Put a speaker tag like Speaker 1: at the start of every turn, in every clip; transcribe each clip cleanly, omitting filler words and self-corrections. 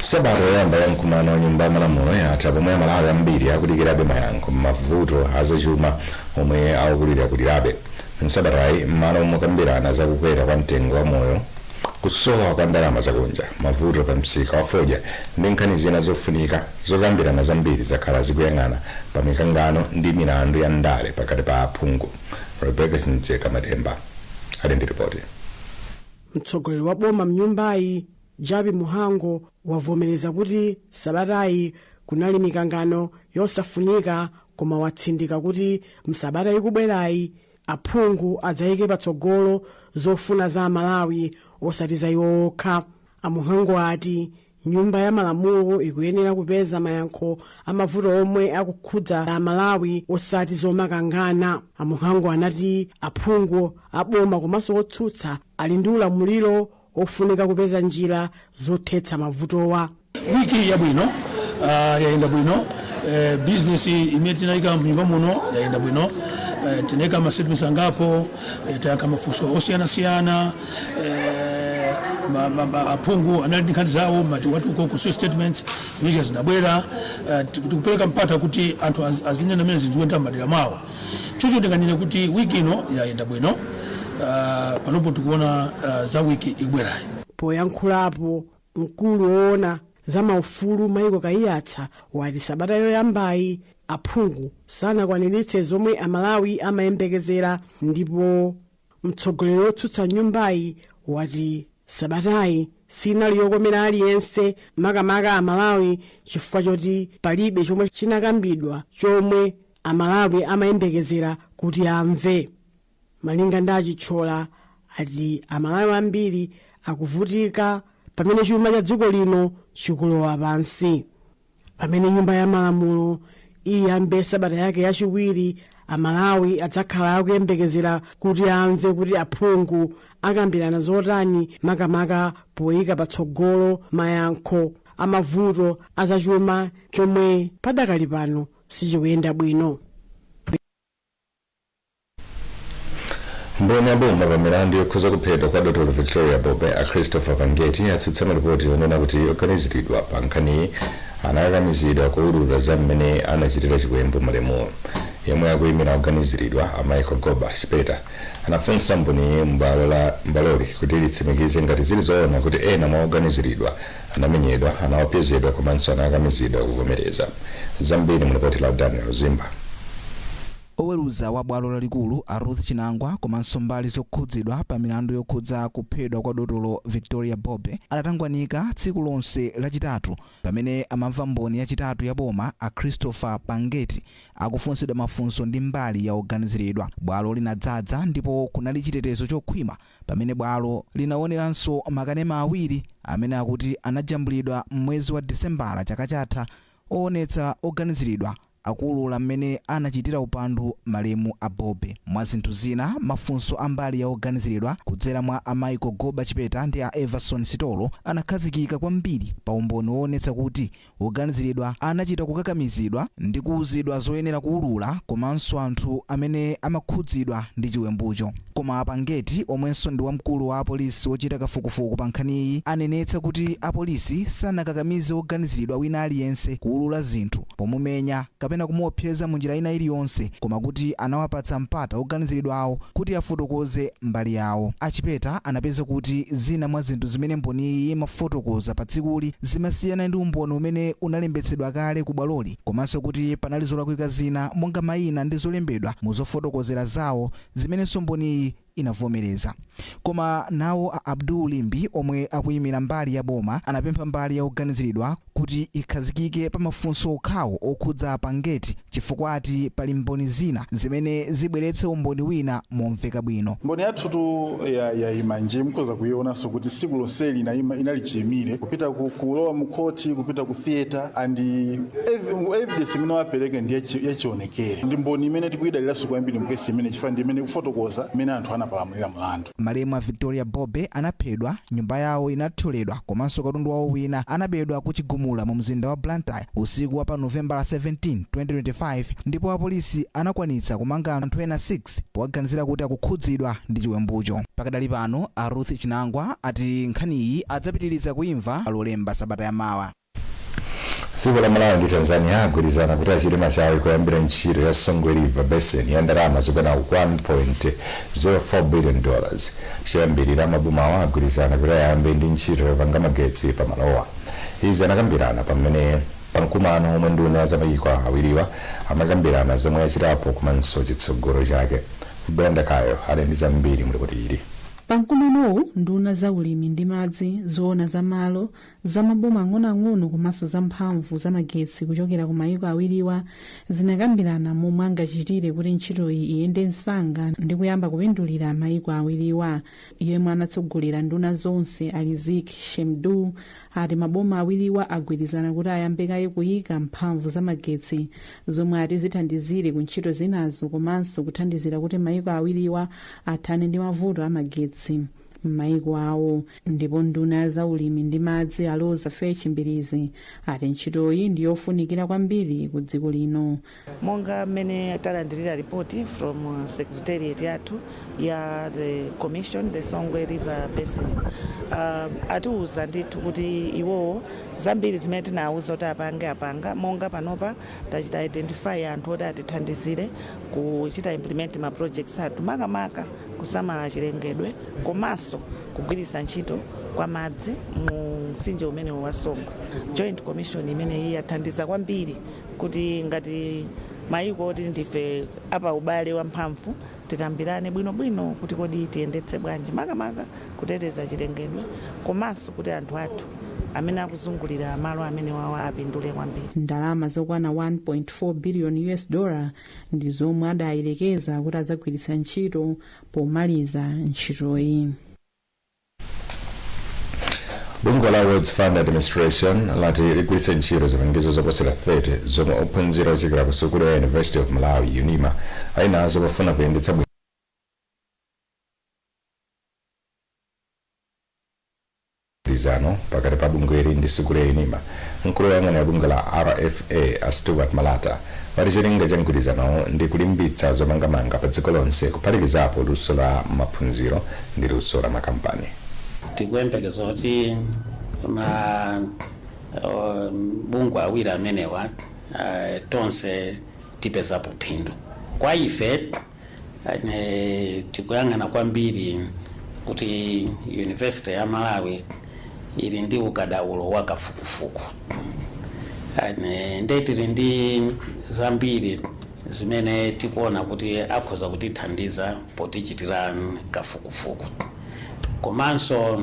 Speaker 1: Sabata yoyamba ya mkumano wa Nyumba ya Malamulo yatha pomwe Amalawi ambiri akudikirabe mayankho m'mavuto azachuma omwe akukulirakulirabe. Msabatayi, m'malo mokambirana za kukwera kwa mtengo wa moyo, kusowa kwa ndalama zakunja, mavuto pa msika wa fodya ndi nkhani zina zofunika, zokambirana zambiri zakhala zikuyang'ana pa mikangano ndi milandu ya ndale pakati pa aphungu. Rebecca Sinjeka Matemba ali ndi ripoti.
Speaker 2: Mtsogoleri wa boma mnyumbayi, Jappie Mhango, wavomereza kuti sabatayi kunali mikangano yosafunika, koma watsindika kuti msabata ikubwerayi aphungu adzayike patsogolo zofuna za Amalawi osati za iwo okha. A Mhango ati Nyumba ya Malamulo ikuyenera kupeza mayankho amavuto omwe akukhudza Amalawi osati zomakangana. A Mhango anati aphungu aboma komanso otsutsa ali ndi ulamuliro ofunika kupeza njira zothetsa mavutowa.
Speaker 3: Wiki yabwino, yayenda bwino. Business imene tinayika mnyumba muno yayenda bwino. Tinayika ma statements angapo, tayankha mafunso osiyanasiyana. Aphungu anali ndi nkhani zawo, mati what we call constituency statements, zimene zinabwera. Tikupereka mpata kuti anthu azinena mmene zinthu zikuyenda m'madera mwawo. Choncho ndinganene kuti wiki ino yayenda bwino. Panopo tikuona za wiki ikubwerayi.
Speaker 2: Poyankhulapo, mkulu woona za maufulu Michael Kaiyatsa wati sabata yoyambayi aphungu sanakwaniritse zomwe Amalawi amayembekezera, ndipo mtsogoleri wotsutsa nyumbayi wati sabatayi sinali yokomera aliyense, makamaka Amalawi, chifukwa choti palibe chomwe chinakambidwa chomwe Amalawi amayembekezera kuti amve. Malinga ndi Achithyola, ati Amalawi ambiri akuvutika pamene chuma cha dziko lino chikulowa pansi. Pamene Nyumba ya Malamulo iyambe sabata yake yachiwiri, Amalawi adzakhala akuyembekezera kuti amve kuti aphungu akambirana zotani, makamaka poyika patsogolo mayankho amavuto azachuma chomwe padakali pano sichikuyenda bwino.
Speaker 1: Mboni ya boma pa milandu yokhuza kuphedwa kwa Dr Victoria Bobe, a Christopher Pangeti, atsutsa malipoti onena kuti oganiziridwa pa nkhaniyi anakakamizidwa kuulula za mmene anachitira chiwembu malemuwo. Yemwe akuyimira oganiziridwa, a Michael Goba Chipeta, anafunsa mboniyi m'bwaloli kuti litsimikize ngati zili zoona kuti ena mwa oganiziridwa anamenyedwa, anaopsezedwa komanso anakakamizidwa kuvomereza. Zambiri mu lipoti la Daniel Zimba.
Speaker 4: Oweruza wa bwalo lalikulu a Ruth Chinangwa komanso mbali zokhudzidwa pa milandu yokhudza kuphedwa kwa Dotolo Victoria Bobe adatangwanika tsiku lonse Lachitatu pamene amamva mboni yachitatu ya boma a Christopher Pangeti akufunsidwa mafunso ndi mbali ya oganiziridwa. Bwalo linadzadza ndipo kunali chitetezo chokhwima pamene bwalo linaoneranso makanema awiri amene akuti anajambulidwa m'mwezi wa Disembala chaka chatha owonetsa oganiziridwa akuulula mmene anachitira upandu malemu a Bobe. Mwa zinthu zina, mafunso a mbali ya oganiziridwa kudzera mwa a Michael Goba Chipeta ndi a Everson Sitolo anakhazikika kwambiri pa umboni woonetsa kuti oganiziridwa anachita kukakamizidwa ndi kuuzidwa zoyenera kuulula komanso anthu amene amakhudzidwa ndi chiwembucho. Koma a Pangeti, omwenso ndi wamkulu wa apolisi wochita kafukufuku pa nkhaniyi, anenetsa kuti apolisi sanakakamize woganiziridwa wina aliyense kuulula zinthu pomumenya kapena kumuopseza munjira ina iliyonse, koma kuti anawapatsa mpata oganiziridwawo kuti afotokoze mbali yawo. A Chipeta anapeza kuti zina mwa zinthu zimene mboniyi imafotokoza pa tsikuli zimasiyana ndi umboni umene unalembetsedwa kale ku bwaloli, komanso kuti panali zolakwika zina monga mayina ndi zolembedwa mu zofotokozera zawo zimenenso mboniyi inavomereza. Koma nawo a Abdul Limbi omwe akuyimira mbali ya boma anapempha mbali ya oganiziridwa kuti ikhazikike pa mafunso okhawo okhudza a Pangeti chifukwa ati pali mboni zina zimene zibweretse umboni wina momveka bwino.
Speaker 5: Mboni yathutu yayima nji, mukhoza kuionanso kuti siku lonseli inali chiyimire kupita kulowa mu khoti, kupita ku theatre, and evidence imene wapereka ndi yachionekere, ndi mboni imene tikuyidaliranso kwambiri mu kesi imene, chifukwa ndi imene ikufotokoza imene anthu anapalamulira mlandu.
Speaker 4: Malemu a Victoria Bobe anaphedwa, nyumba yawo inathyoledwa komanso katundu wawo wina anabedwa ku Chigumula mu mzinda wa Blantyre usiku wa pa Novembala 17, 2025, ndipo apolisi anakwanitsa kumanga anthu ena 6 powaganizira kuti akukhudzidwa ndi chiwembucho. Pakadali pano, a Ruth Chinangwa ati nkhaniyi adzapitiriza kuimva Lolemba sabata yamawa.
Speaker 1: Dziko la Malawi ndi Tanzania agwirizana kuti achite machawi kuyambira ntchito ya Songwe River Basin ya ndalama zokwana $1.04 billion. Choyambirira, mabomawa agwirizana kuti ayambe ndi ntchito yopanga magetsi pamalowa. Izi anakambirana pamene pamkumano omwe nduna za mayiko awiriwa amakambirana zomwe achitapo komanso chitsogolo chake. Brenda Kayo ali ndi zambiri mulipoti ili.
Speaker 6: Pamkumanowu, nduna za ulimi ndi madzi, zoona za malo, za maboma ang'onoang'ono komanso za mphamvu za magetsi kuchokera ku mayiko awiriwa zinakambirana momwe angachitire kuti ntchitoyi iyende msanga ndi kuyamba kupindulira mayiko awiriwa. Yemwe anatsogolera nduna zonse, a Riziki Shemdoe, ati maboma awiriwa agwirizana kuti ayambe kaye kuyika mphamvu za magetsi zomwe ati zithandizire ku ntchito zinazo komanso kuthandizira kuti mayiko awiriwa athane ndi mavuto amagetsi m'mayiko awo. Ndipo nduna ya zaulimi ndi madzi, a Roza Fatch Mbilizi, ati ntchitoyi ndi yofunikira kwambiri ku dziko lino.
Speaker 7: Monga mmene talandirira ripoti from secretariat yathu ya the commission, the Songwe River Basin, atiuza ndithu kuti iwowo zambiri zimene tinawuza kuti apange apanga. Monga panopa tachita identify anthu oti atithandizire kuchita implement ma projects athu, makamaka kusamala chilengedwe komanso kugwiritsa ntchito kwa madzi mu mtsinje umenewu wa Songwe. Joint commission imeneyi yathandiza kwambiri kuti ngati mayiko oti ndife apa ubale wamphamvu tikambirane bwinobwino kuti kodi tiyendetse bwanji, makamaka kuteteza chilengedwe komanso kuti anthu athu amene akuzungulira malo amene wawa apindule kwambiri.
Speaker 6: Ndalama zokwana 1.4 billion US dollar ndi zomwe adayelekeza kuti adzagwiritsa ntchito pomaliza ntchitoyi.
Speaker 1: Bungwe la Roads Fund Administration lati ligwiritsa ntchito zipangizo zoposera 30 zomwe ophunzira ochokera ku sukulu ya University of Malawi, UNIMA, ali nazo pofuna kuyendetsa mgwirizano pakati pa bungweli ndi sukulu ya UNIMA. Mkulu woyang'anira bungwe la RFA, a Stuart Malata, wati cholinga cha mgwirizanowo ndi kulimbitsa zomangamanga pa dziko lonse, kuphatikizapo luso la maphunziro ndi luso la makampani.
Speaker 8: Tikuyembekeza kuti ma bungwe awiri amenewa tonse tipezapo phindu. Kwa ife tikuyang'ana kwambiri kuti University ya Malawi ili ndi ukadaulo wa kafukufuku, nde tili ndi zambiri zimene tikuona kuti akhoza kutithandiza potichitira kafukufuku. Komanso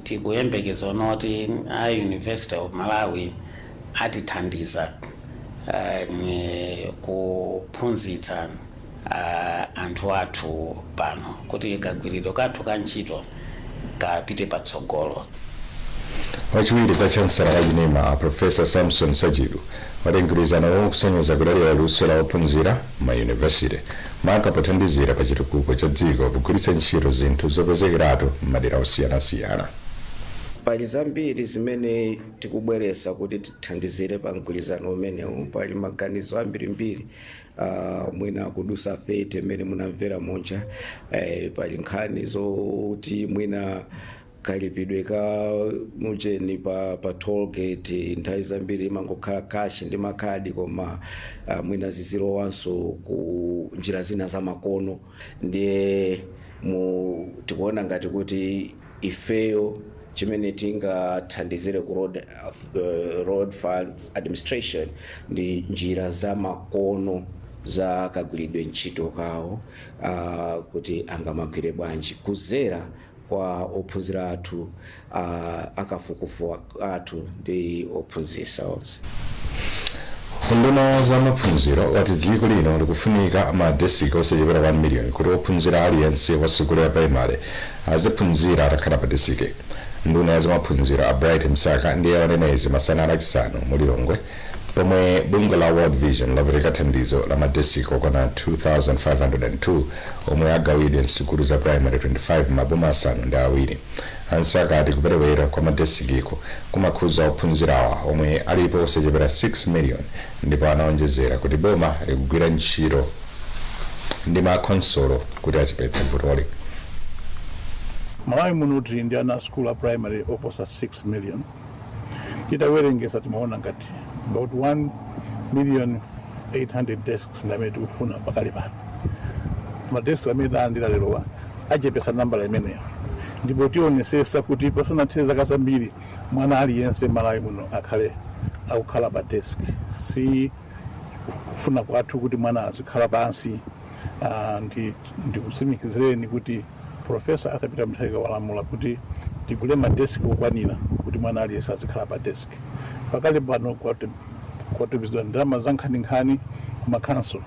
Speaker 8: tikuyembekeza noti a University of Malawi atithandiza kuphunzitsa anthu athu pano kuti kagwiridwe kathu ka ntchito kapite patsogolo.
Speaker 1: Wachiwiri kwa chancellor wa UNIMA, Professor Samson Sajidu, wati mgwirizanowo kusonyeza kudalira luso la ophunzira ma university, maka pothandizira pa chitukuko cha dziko kugwiritsa ntchito zinthu zopezekeratu m'madera osiyanasiyana.
Speaker 9: Pali zambiri zimene tikubweresa kuti tithandizire pa mgwirizano umenewu. Pali maganizo ambirimbiri, mwina kudusa 30 mmene munamvera munja. Pali nkhani zoti mwina kalipidwe ka mujeni pa toll gate nthawi zambiri imangokhala cash ndi makhadi, koma mwina zizilowanso ku njira zina zamakono. Ndiye mu tikuona ngati kuti ifeyo chimene tingathandizire ku Road Funds Administration ndi njira zamakono za kagwiridwe ntchito kawo, kuti angamagwire bwanji kuzera kwa ophunzira athu, akafukufuku athu ndi ophunzitsa onse.
Speaker 1: Unduna za maphunziro wati dziko lino likufunika madesiki osachepera 1 million kuti ophunzira aliyense wa sukulu ya primary aziphunzira atakhala pa desiki. Nduna ya zamaphunziro, a Bright Msaka, ndiye wanena izi masana Lachisanu mu Lilongwe pomwe bungwe la World Vision lapereka thandizo la madesiki okwana 2502 omwe agawidwe msukulu za primary 25 maboma 7. A Msaka ati kuperewera kwa madesikiko kumakhudza ophunzirawa omwe alipo osachepera 6 million, ndipo anaonjezera kuti boma likugwira ntchito ndi makhonsolo kuti achepetse vutoli.
Speaker 10: Malawi muno tili ndi ana a school a primary oposa 6 million. Titawerengesa timaona ngati about 1 million 800 desks ndamene tikufuna pakali pano. Madesk amene talandira lerowa achepesa nambala imeneyo, ndipo tionesesa kuti pasanathe zaka zambiri mwana aliyense Malawi muno akhale akukhala pa desk. Si kufuna kwathu kuti mwana azikhala pansi. Ndikutsimikizireni kuti Professor Arthur Peter Mutharika walamula kuti tigule madeski okwanira kuti mwana aliyense azikhala pa desk. Pakali pano kwatumizidwa ndalama za nkhaninkhani kuma council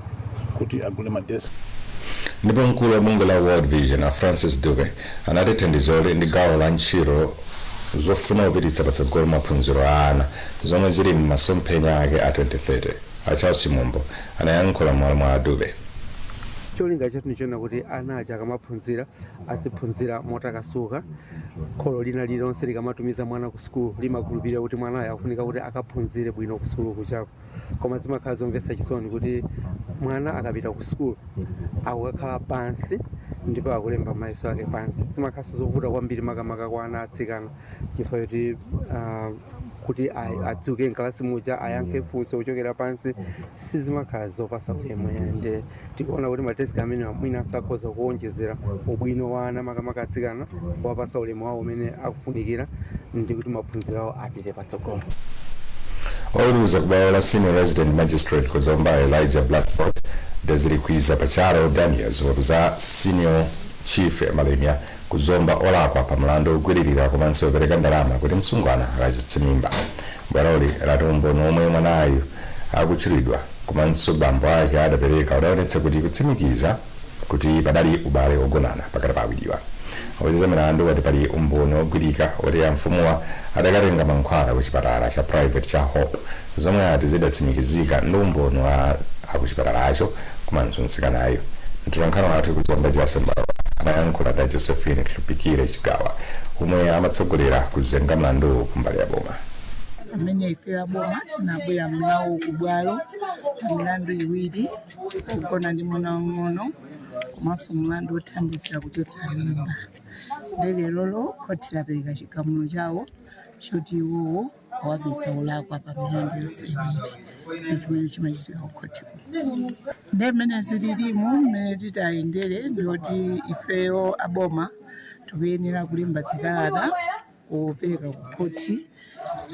Speaker 10: kuti agule madeski.
Speaker 1: Ndipo mkulu wa bungwe la World Vision, a Francis Dube, anati thandizoli ndi gawo la ntchito zofuna kupititsa patsogolo maphunziro a ana, zomwe zili m'masomphenya ake a 2030. A Charles Chimombo anayankhula m'malo mwa Dube.
Speaker 11: Cholinga chathu ndichona kuti ana aja akamaphunzira aziphunzira motakasuka. Kholo lina lililonse likamatumiza mwana ku sukulu limakhulupirira kuti mwanayo akufunika kuti akaphunzire bwino ku sukulu kuchako, koma zimakhala zomvetsa chisoni kuti mwana akapita ku sukulu akukakhala pansi ndipo akulemba mayeso ake pansi. Zimakhalanso zovuta kwambiri, makamaka kwa ana atsikana, chifukwa choti kuti adzuke mkalasi muja ayankhe funso kuchokera pansi sizimakhala zopasa ulemu. Ende tikuona kuti madeski amene mwinanso akhoza kuwonjezera ubwino wa ana, makamaka atsikana, kuwapasa ulemu wawo umene akufunikira ndi kuti maphunziro awo apite patsogolo.
Speaker 1: Oweruza ku bwalo la Senior Resident Magistrate ku Zomba, Elijah Blackford Dezirikwiza Pachalo Daniels, wapeza Senior Chief Malemia ku Zomba olakwa pa mlandu ogwiririra komanso kupereka ndalama kuti msungwana akachotse mimba. Bwaloli lati umboni omwe mwanayu akutchulidwa komanso bambo ake adapereka udaonetsa kuti kutsimikiza kuti padali ubale ogonana pakati pa awiriwa. Oweruza milandu wati pali umboni ogwirika oti amfumuwa adakatenga mankhwala ku chipatala cha private cha Hope, zomwe ati zidatsimikizika ndi umboni wa akuchipatalacho komanso mtsikanayo. Mtolankhani wathu ku Zomba, Jason anayankhula ndi Josephine Tlupikire Chigawa, omwe amatsogolera kuzenga mlandu kumbali ya boma.
Speaker 12: Amene ife aboma tinabwera nawo ku bwalo milandu iwiri: kugona ndi mwana wang'ono komanso mlandu wothandizira kuchotsa mimba. Ndi lerolo khoti lapereka chigamulo chawo choti iwowo awapeza olakwa pa milandu yonse iwiri. Ndi chimene chimachitika kukhoti. Ndi mmene zililimu, mmene titayendere ndiyoti ifeyo aboma tikuyenera kulemba zikalata kupereka ku khoti,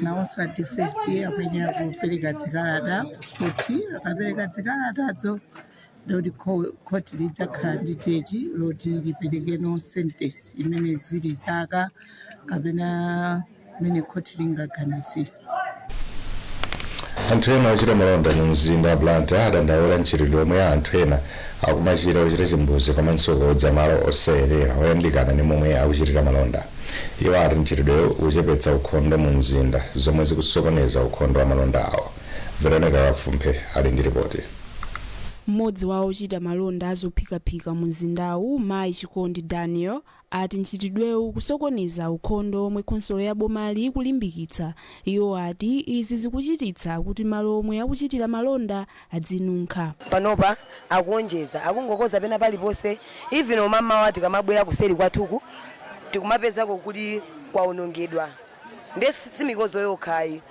Speaker 12: nawonso a defense akuyenera kupereka zikalata ku khoti. Akapereka zikalatazo, ndoti khoti lidzakhala ndi date loti liperekeno sentence imene zili zaka kapena imene khoti lingaganizire.
Speaker 1: Anthu ena ochita malonda mu mzinda wa Blantyre adandaula mchitidwe omwe anthu ena akumachita ochita chimbuzi komanso kukodza malo osayenera oyandikana ndi momwe akuchitira malonda. Iwo ati mchitidwewu ukuchepetsa ukhondo mu mzinda, zomwe zikusokoneza ukhondo wa malonda awo. Veronica Kafumphe ali ndi ripoti.
Speaker 13: Mmodzi wa ochita malonda azophikaphika mu mzindawu, Mayi Chikondi Daniel, ati mchitidwewu kusokoneza ukhondo omwe khonsolo ya bomali ikulimbikitsa. Iwo ati izi zikuchititsa kuti malo omwe akuchitira malonda adzinunkha.
Speaker 14: Panopa akuonjeza, akungokoza pena paliponse. Even umamawa tikamabwera kuseri kwathuku tikumapezako kuti kwaonongedwa. Nde simikozo yokhayi,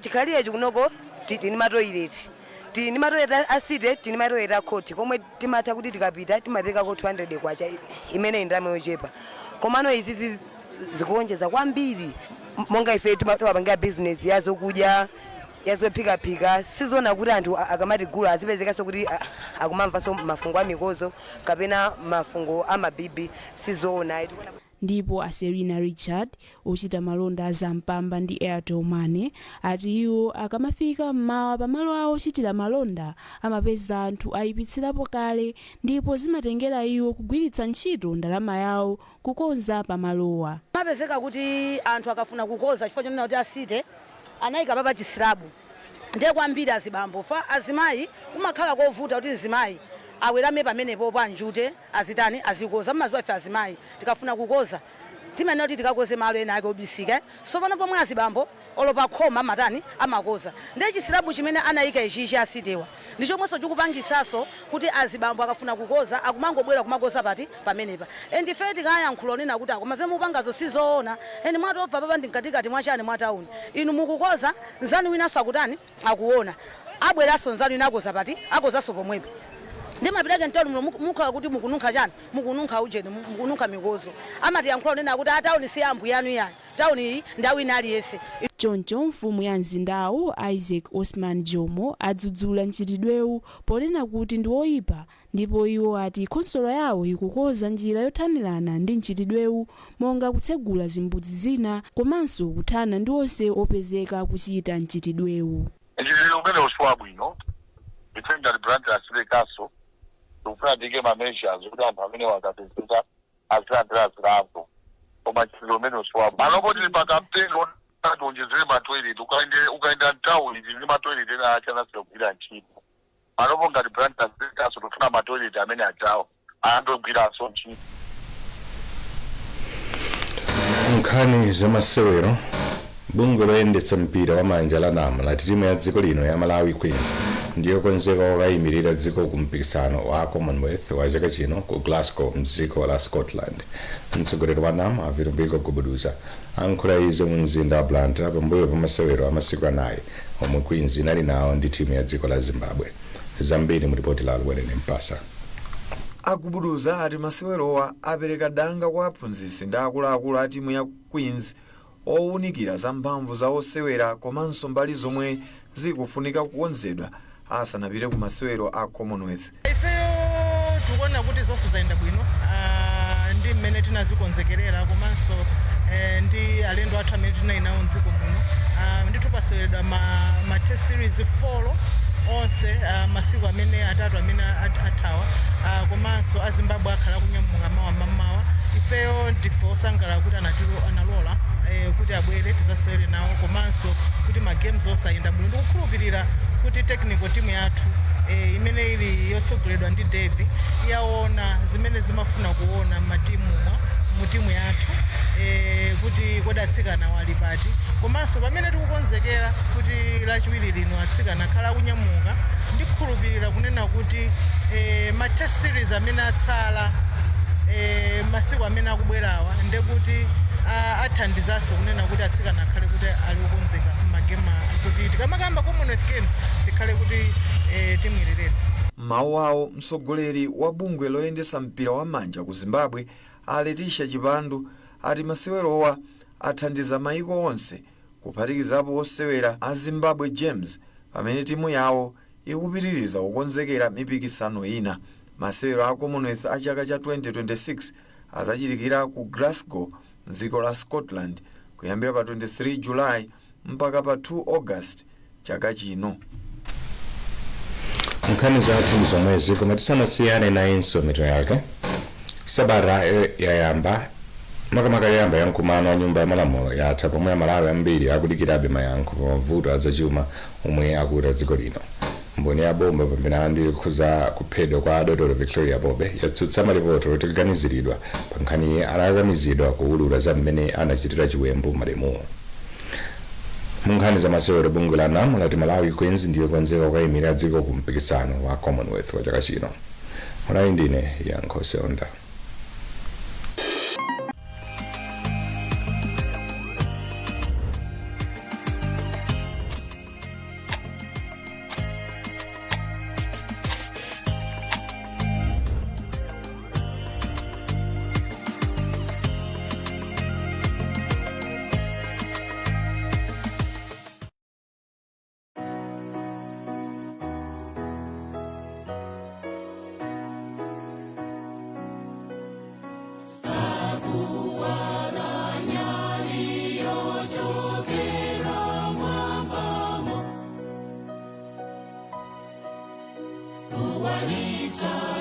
Speaker 14: chikhalire kunoko tini matoilet, tili ndi matoilet a city, tili matoilet a khoti, komwe timatha kuti tikapita timapekako 200 kwacha, imene ndalama yochepa. Komano izi zikuonjeza kwambiri. Monga ife timapangira business ya zokudya, yazophikaphika, sizoona kuti anthu akamatigula azipezekanso kuti akumamvanso mafungo a mikozo kapena mafungo a mabibi. Sizoona.
Speaker 13: Ndipo a Serena Richard, ochita malonda azampamba ndi Airtel Money, ati iwo akamafika mmawa pamalo awo ochitira malonda amapeza anthu ayipitsirapo kale, ndipo zimatengera iwo kugwiritsa ntchito ndalama yawo kukonza pamalowa.
Speaker 15: Mapezeka kuti anthu akafuna kukoza, chifukwa chonena kuti a city anayika papa chislab, ndiye kwambiri azibambo fa azimayi kumakhala kovuta kuti mzimayi awerame pamenepo panjute azitani, azikoza. Mmaziwa ife azimayi tikafuna kukoza Timayenera kuti tikakoze malo ena ake obisika. So pano pomwe azibambo olopa khoma amatani, amakoza. Ndiye chislab chimene anayika ichichi a citywa ndi chomwenso chikupangisanso kuti azibambo akafuna kukoza akumangobwera kumakoza pati pamenepa. And ife tikayankhula onena kuti akoma zimene mukupangazo sizoona, and mwatobva papa ndi mkatikati mwachani, mwa tawuni, inu mukukoza, nzanu winanso akutani, akuona, abweranso nzanu ina akoza pati, akozanso pomwepo. Ndi mapitake mtawuni muno mukhala kuti mukununkha chani, mukununkha ujeni, mukununkha mikozo. Amatiyankhula onena kuti atawuni si ambuye anu yani, tawuni iyi ndi awina aliyense.
Speaker 13: Choncho mfumu ya mzindawu Isaac Osman Jomo adzudzula mchitidwewu ponena kuti ndi woyipa, ndipo iwo ati khonsolo yawo ikukonza njira yothanirana ndi mchitidwewu, monga kutsegula zimbudzi zina komanso kuthana ndi onse opezeka kuchita mchitidwewu.
Speaker 16: Mchitidwe umene usi wabwino. Ife ngati Blantyre City Council tikufuna tiyike ma measures kuti anthu amene wakapezeka azilandira zilango, koma mchitidwe umene usi wabwino. Panopo tili pa campaign tionjezere ma toilet. Ukaenda mtawuni, tili ndi ma toilet ena achanasira kugwira ntchito. Panopo ngati Blantyre City Council tikufuna ma toilet amene ajawo ayambegwiranso ntchito.
Speaker 1: Nkhani zamasewero. Bungwe loyendetsa mpira wa manja la NAM lati timu ya dziko lino ya Malawi Queens ndiyokonzeka kukayimirira dziko ku mpikisano wa Commonwealth wa chaka chino ku Glasgow mdziko la Scotland. Mtsogoleri wa NAM a Vitumbiko Gubuduza ankhula izi mu mzinda wa Blantyre pambuyo pa masewero a masiku 4 omwe Queens inali nawo ndi timu ya dziko la Zimbabwe. Zambiri mu ripoti la Alwerene Mpasa.
Speaker 17: Agubuduza ati masewerowa apereka danga kwa aphunzitsi ndi akuluakulu a timu ya Queens owunikira za mphamvu za osewera komanso mbali zomwe zikufunika kukonzedwa asanapite ku masewero a Commonwealth.
Speaker 18: Ifeyo tikuona kuti zonse zayenda bwino ndi mmene tinazikonzekerera komanso ndi alendo athu amene tinali nawo mdziko muno. Ndithu paseweredwa ma test series 4 onse masiku amene 3 amene athawa, komanso aZimbabwe akhala kunyamuka mawa mamawa. Ifeyo ndife osangalala kuti analola kuti abwere tizasewere nawo, komanso kuti ma games onse ayenda bwino. Ndikukhulupirira kuti technical team yathu imene ili yotsogoledwa ndi Debi yaona zimene zimafuna kuona m'matimumwa mu timu yathu, kuti kodi atsikana wali pati, komanso pamene tikukonzekera kuti Lachiwiri lino atsikana akhala akunyamuka. Ndikhulupirira kunena kuti ma test series amene atsala masiku amene akubwerawa ndekuti athandizanso kunena kuti atsikana akhale kuti ali okonzeka m'magame, kuti tikamakamba Commonwealth Games tikhale kuti timu ili ready.
Speaker 17: Mawu awo, mtsogoleri wa bungwe loyendetsa mpira wa manja ku Zimbabwe a Letisha Chipandu ati masewerowa athandiza maiko onse, kuphatikizapo osewera a Zimbabwe James, pamene timu yawo ikupitiriza kukonzekera mipikisano ina. Masewero a Commonwealth a chaka cha 2026 azachitikira ku Glasgow mdziko la Scotland kuyambira pa 23 July mpaka pa 2 August chaka chino.
Speaker 1: Nkhani zathu zomwezi, koma tisanasiyane nayenso mitu yake. Sabata yayamba, makamaka yoyamba ya mkumano wa Nyumba ya Malamulo yatha pomwe Amalawi ambiri akudikirabe mayankho pa mavuto azachuma omwe akuta dziko lino. Mboni ya boma pa milandu yokhuza kuphedwa kwa Dotolo Victoria Bobe yatsutsa malipoti oti oganiziridwa pa nkhaniyi anakakamizidwa kuwulula za mmene anachitira chiwembu malemuwo. Mu nkhani za masewero, bungwe la NAM lati Malawi Queens ndiyokonzeka kukayimira dziko ku mpikisano wa Commonwealth wa chaka chino. Munali ndine Yankho Seonda.
Speaker 19: Kuwalitsa.